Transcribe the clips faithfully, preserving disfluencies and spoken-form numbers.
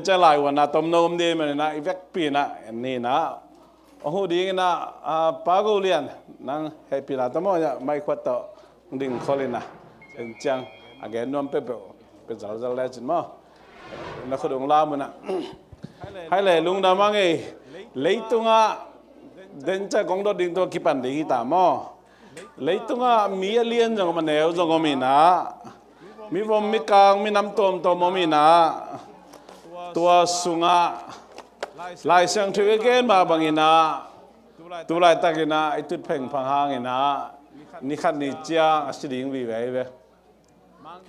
Cia lai wan a tomno om ding manin ah i vekpi in ah en ni in ah. Hong huh ding in ah, a, Pa Go Lian, nang hehpihna tawh maw, mai khuat tawh ding khol in ah, en ciang a gen nuam peuhpeuh pia zalzal lecin maw. Na khut ung lam un ah. Hai le lungdam a ngei. Leitungah den cia kong dot ding tawh kipan ding hi ta maw. Leitungah mi a lian zong om, a neu zong om in ah, mi vom mi kang, mi nam tuamtuam om in ah, tua sungah Lai Siangtho i gen mah bangin ah, tu laitak in ah i tut phengphang hangin ah ni khat ni ciang a si ding vive hi ve.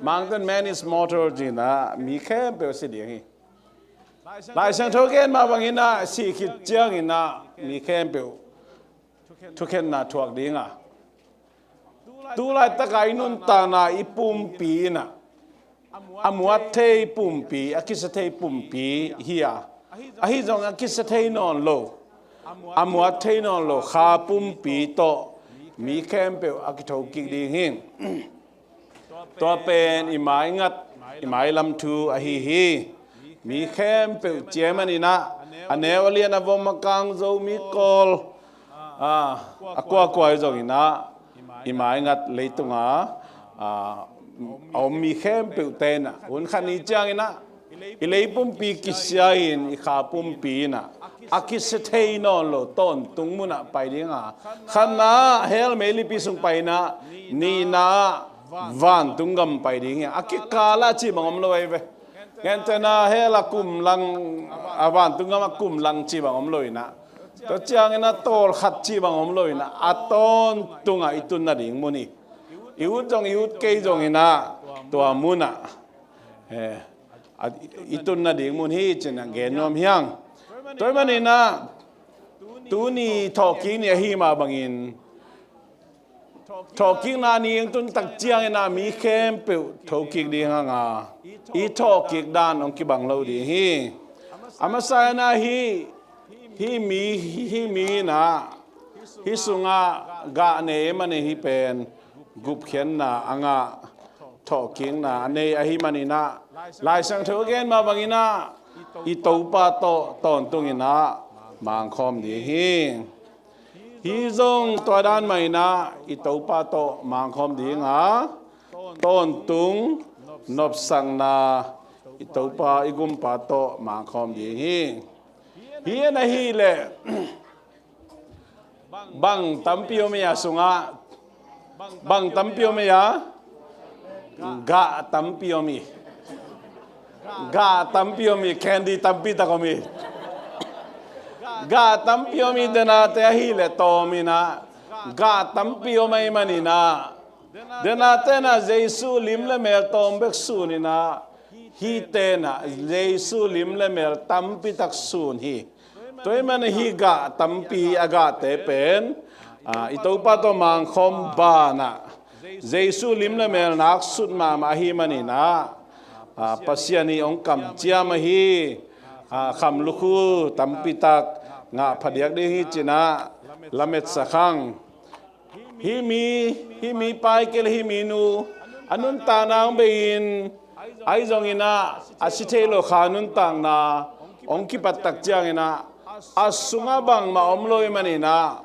Mountain man is mortal ci in ah mi khempeuh a si ding hi. Lai Siangtho gen mah bangin ah si khit ciangin ah mi khempeuh thukhenna thuak ding a, tu laitak a i nuntakna i pumpi in ah a muat thei pumpi, a kisa thei pumpi hi a, ahi zong a kisa thei nawn lo, a muat thei nawn lo kha pumpi tawh mi khempeuh a kitho kik ding hi. Tua pen i maingat, i mailam thu ahi hi. Mi khempeuh ci ahih manin ah, a neu a lian, a vom a kang, Zomi, Kawl, a, a kuakua hi zongin ah, i maingat leitungah a om mi khempeuhte in ah hun khat ni ciangin ah i lei pumpi kisia in, i kha pumpi in ah a kisia thei nawn lo tawntung munah pai ding a, khatna hell meilipi sung pai in ah, nihna vantung gam pai ding hi. A kikal ah cih bang om lo ahi ve. Gentehna hell a kum lang, a vantung gam a kum lang cih bang om lo in ah, tua ciangin ah tawlkhat cih bang om lo in ah, a tawntungah i tun nading mun hi. I ut zong i ut kei zongin ah tua munah, eh, a, i tun nading mun hi ci in ah gen nuam hi hang. Tua ahih manin ah tuni thawhkik ni ahi mah bangin, thawhkikna ni hong tun tak ciangin ah mi khempeuh thokik ding hang a, i thawhkik dan hong kibang lo ding hi. A masa in ah hih, hih mi, hih mi in ah, hih sungah gah nei ahih manin hih pen gupkhiatna a ngah, thawhkikna a nei ahih manin ah, Lai Siangtho a gen mah bangin ah i Topa tawh tawntungin ah mangkhawm ding hi. Hih zong tua dan mah in ah i Topa tawh mangkhawm ding a, tawntung nopsakna i Topa i Gumpa tawh mangkhawm ding hi. Hih en ahih leh bang tampi om hi a sungah, bang tampi om hi a, gah tampi om hi. Gah tampi om hi, candy tampi tak om hi. Gah tampi om hi, denate ahih leh tawm in ah, gah tampi om ahih manin ah, denate in ah Jesu lim le mel tawm bek sun in ah, hihte in ah Jesu lim le mel tampi tak sun hi. Tua ahih manin hih gah tampi a gahte pen, a, i Topa tawh mangkhawm banah Jesu lim le mel nak sut mahmah ahih manin ah, a, Pasian in hong kamciam ahi, a, kham lukhu tampi tak ngah phadiak ding hi ci in ah lametsak hang. Hih mi, hih mipa hi kei leh hih minu a nuntakna hong bei in, ahi zongin ah a si thei lo kha nuntakna hong kipat tak ciangin ah, a sungah bangmah om lo ahih manin ah,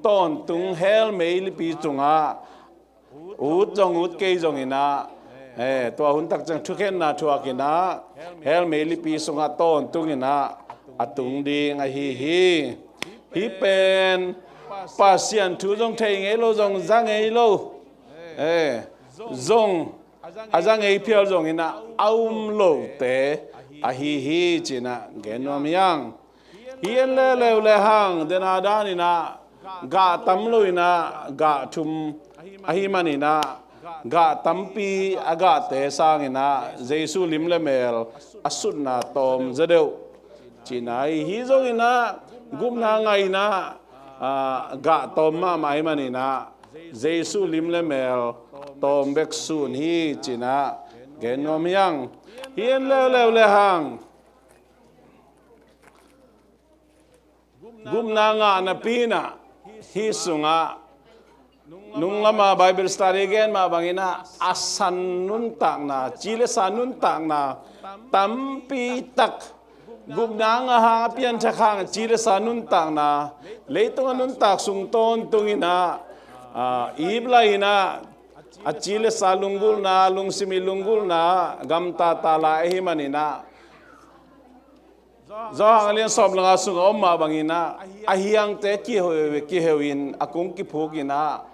tawntung hell meilipi sungah ut zong ut kei zongin ah, eh, tua hun tak ciang thukhenna thuak in ah hell meilipi sungah tawntungin ah a tung ding ahi hi. Hih pen Pasian thu zong thei ngei lo, zong za ngei lo, eh, zong a za ngei phial zongin ah a um lote ahi hi ci in ah gen nuam hi hang. Hih en leuleu le hang, dena danin ah gah tam lo in ah gah thum ahih manin ah, gah tampi a gahte sangin ah Jesu lim le mel a sutna tawm zaw deuh ci in ah, hih zongin ah gupna ngaihna, a, gah tawm mahmah ahih manin ah Jesu lim le mel tawm bek sun hi ci in ah gen nuam hi hang. Hih en leuleu le hang, gupna ngah napi in ah, hih sungah nunglam a Bible study gen mah bangin ah, a san nuntakna, ci le sa nuntakna tampi tak Gupna hang a pianthak hang a ci le sa nuntakna, leitung a nuntak sung tawntung in ah, ah, ip lai in ah, a ci le sa lunggulhna, lungsim i lunggulhna gamta ta lai ahih manin ah, Johan a lian sawm le nga sung a om mah bangin ah, a hiangte kiheu, kiheu in a kung kiphuk in ah,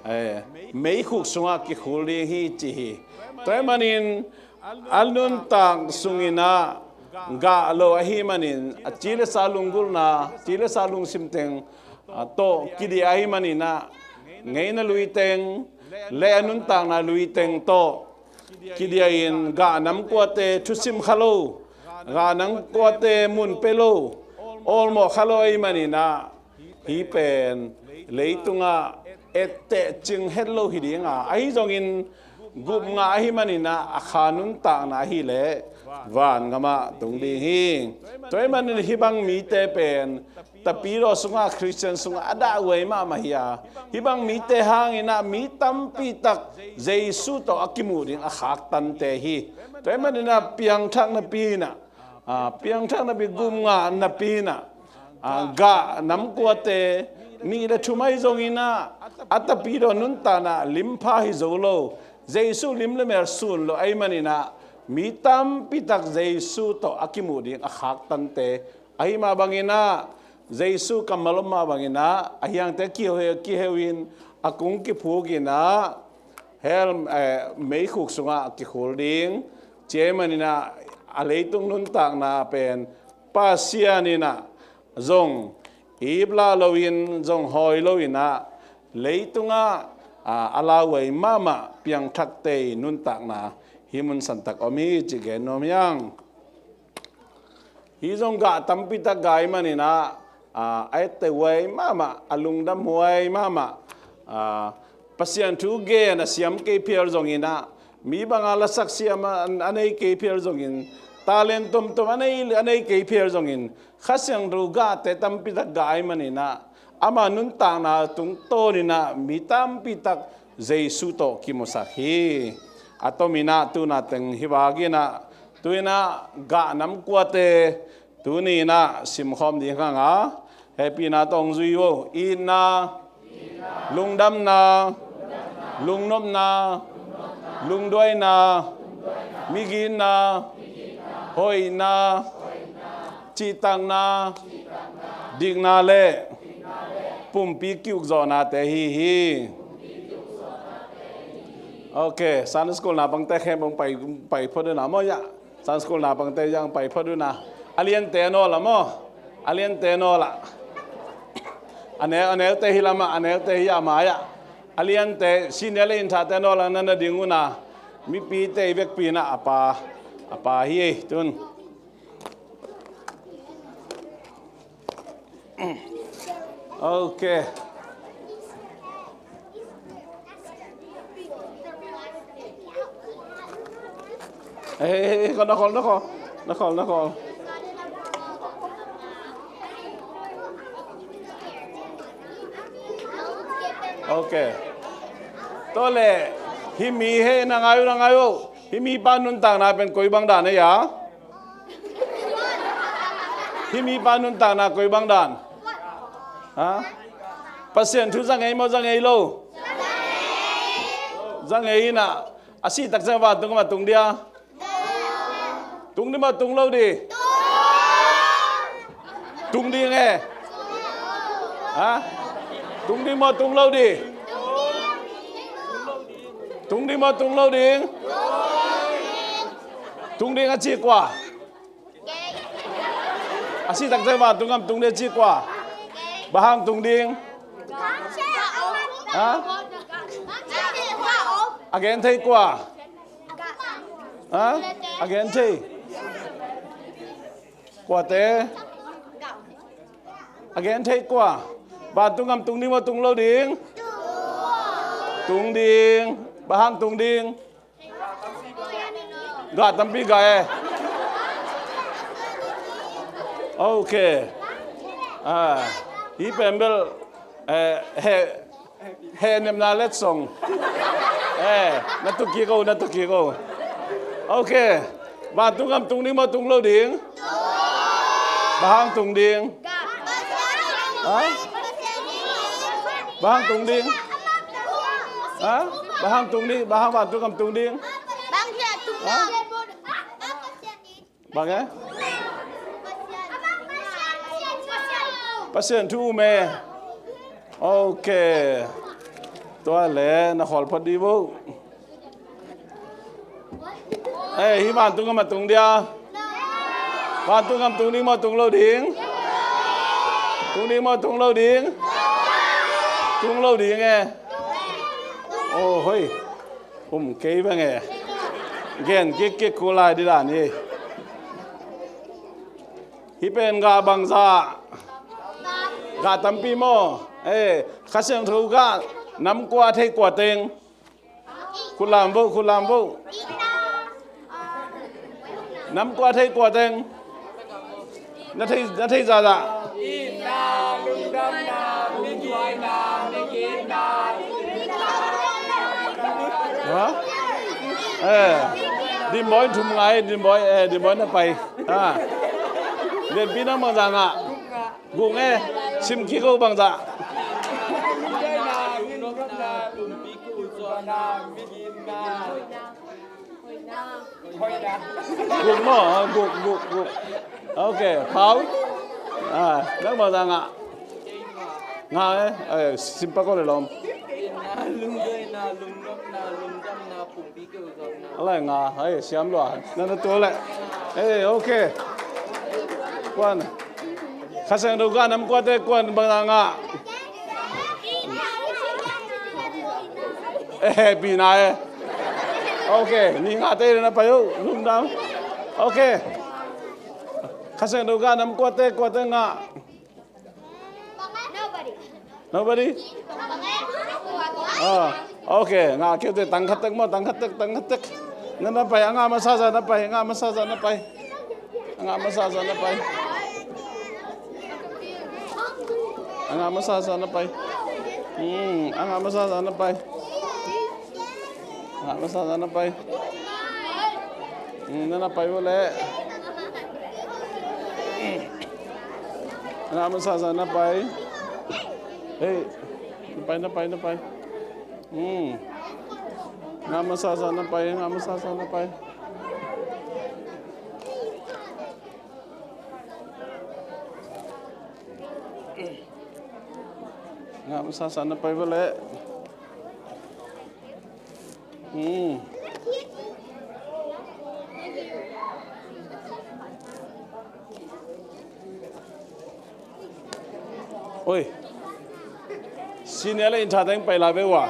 eh, meikhuk sungah kikhul ding hi ci hi. Tua ahih manin a nuntak sungin ah gah lo ahih manin a ci le sa lunggulhna, ci le sa lungsim teng, ah, tawh kidiah ahih manin ah, ngeina lui teng le a nuntakna lui teng tawh kidiah in gah nam kuate thusim kha lo, gah nam kuate mun pia lo, awlmawh kha lo ahih manin ah, hih pen leitungah etteh cing het lo hi ding a, ahi zongin gupna ahih manin ah a kha nuntakna ahih leh van gamah tung ding hi. Tua ahih manin hih bang mite pen Tapidaw sungah, Khristian sungah a dah huai mahmah hi a, hih bang mite hangin ah mi tampi tak Jesu tawh a kimuh ding a khak tante hi. Tua ahih manin ah piangthak napi in ah, ah, piangthak napi, gupna napi in ah, ah, gah nam kuate nih le thum ahi zongin ah, a tapidaw nuntakna lim pha hi zo lo, Jesu lim le mel sun lo ahih manin ah, mi tampi tak Jesu tawh a kimuh ding a khak tante ahih mah bangin ah, Jesu kammal om mah bangin ah, a hiangte kiheu, kiheu in a kung kiphuk in ah, hell, eh, meikhuk sungah kikhul ding. Tua ahih manin ah, a leitung nuntakna pen Pasian in ah zong ip lah loin, zong hawi loin ah, leitungah, ah, a lauhuai mahmah piangthakte nuntakna hih mun santak om hi cih gen nuam hi ing. Hih zong gah tampi tak gah ahih manin ah, ah, a etteh huai mahmah, a lungdam huai mahmah, ah, Pasian thu gen a siam kei phial zongin ah, mi banga lasak siam a, a nei kei phial zongin, talent tomtom a nei, a nei kei phial zongin, Kha Siangtho gahte tampi tak gah ahih manin ah, ama nuntakna tungtawnin ah mi tampi tak Jesu tawh kimusak hi. A tomin ah tu-in ah teng hih bangin ah, tu-in ah gah nam kuate tuni-in ah simkhawm ding hang a, hehpihna tawh hong zui un. Itna, lungdamna, lungnopna, lungduaina, migitna, hoihna, cihtakna, dikna le pumpi ki-ukzawhnate ahi hi. Ok, Sunday school naupangte khempeuh hong pai, pai phot un a maw, ya. Sunday school naupangte zong pai phot un a. A liante a nawl ah maw. A liante a nawl ah. A neu, a neute hih lamah, a neute hih a mai-ah. A liante, senior le innthate a nawl ah na na ding un a. Mipite i vekpi-in ah a pa, a pa hi ei, tu-in. Ok. Eh, eh, eh, na khol, na khol. Na khol, na khol. Ok. Tua leh, hih mi heh, na ngai un, na ngai un. Hih mipa nuntakna pen koi bang dan ei a? Hih mipa nuntakna koi bang dan? Ha? Pasian thu za ngei maw, za ngei lo? Za ngei in ah, a sih tak ciang vantung gam ah tung ding a? Tung ding maw, tung lo ding? Tung ding e. Ha? Tung ding maw, tung lo ding? Tung ding maw, tung lo ding? Tung ding a ci kua? A sih tak ciang vantung gam tung ding a ci kua? Bang hang tung ding? Ha? A gen thei kua? Ha? A gen thei? Kuate? A gen thei kua? Vantung gam tung ding maw, tung lo ding? Tung ding. Bang hang tung ding? Gah tampi gah e. Ok. Ah, hih pen bel, eh, he, hehnepna letsong. Eh, na tu kik o, na tu kik o. Ok. Vantung gam tung ding maw, tung lo ding? Bang hang tung ding? Ha? Bang hang tung ding? Ha? Bang hang tung ding? Bang hang vantung gam tung ding? Ha? Bang e? Pasian thu um e. Ok. Tua le na khawl phot dih vo. Eh, hih vantung gam a tung dia? Vantung gam tung ding maw, tung lo ding? Tung ding maw, tung lo ding? Tung lo ding e. Oh, hoi. Um kei bang e. Gen kikkik ku lai dih dan hi. Hih pen gah bangzah? Gah tampi maw? Eh, Kha Siangtho gah nam kua thei kua teng? Khut lam vo, khut lam vo. Nam kua thei kua teng? Na thei, na thei zahzah. Ha? Eh, Dimboi thum ngai, Dimboi, eh, Dimboi na pai. Ha. Lianpi nang bangzah ngah? Guk e, sim kik o bangzah. Guk maw, guk, guk, guk. Ok, Pau. Ah, nang bangzah ngah? Ngah e, eh, sim pak o le lawm. A lai nga, ai, siam lua. Na na tua le. Eh, ok. Kuan. Kha Siangtho gah nam kuate kuan bangzah ngah? Eh, pi na e. Ok, nih ngahte na pai o, lungdam. Ok. Kha Siangtho gah nam kuate kuate ngah? Nobody? Ah, ok, ngah kei te, tang khat tek maw, tang khat tek, tang khat tek. Na na pai, a ngah masa zah na pai, a ngah masa zah na pai. A ngah masa zah na pai. A ngah masa zah na pai. Hmm, a ngah masa zah na pai. A ngah masa zah na pai. Hmm, na na pai vo le. A ngah masa zah na pai. Hei, na pai, na pai, na pai. Hmm. A ngah masa zah na pai, a ngah masa zah na pai. A ngah masa zah na pai vo le. Hmm. Oi. Senior le intha teng pai lai ve ua.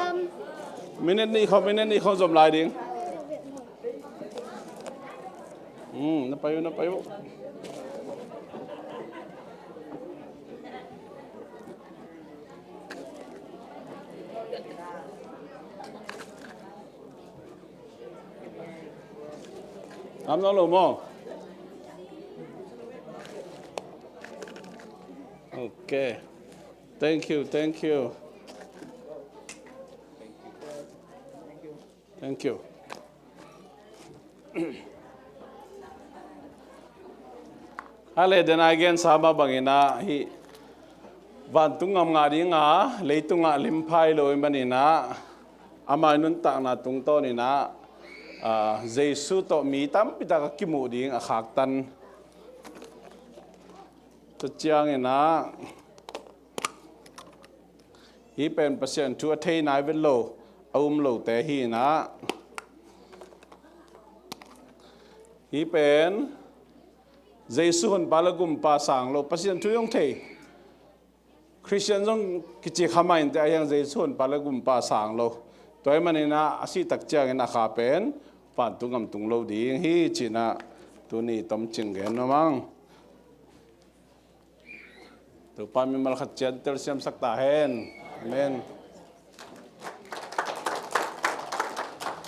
Minute nih khawng, minute nih khawng zom lai ding. Hmm, na pai uh, na pai uh. Ngam nawn lo maw? Ok. Thank you, thank you. Thank you. A le, den a i gensa mah bangin ah hih vantung gam ngah ding a, leitungah limpha hi lo ahih manin ah, ama i nuntakna tungtawnin ah, ah, Jesu tawh mi tampi tak a kimuh ding a khaktan. Tua ciangin ah, hih pen Pasian thu a thei nai vet lo, a um lote hi in ah, hih pen Jesu honpa le gumpa sang lo, Pasian thu zong thei, Khristian zong kici kha mah inteh, a hiang Jesu honpa le gumpa sang lo. Tua ahih manin ah a sih tak ciangin a kha pen vantung gam tung lo ding hi ci-in ah tuni tomcing gen nuam ing. Topa mimal khat ciat telsiamsak ta hen. Amen.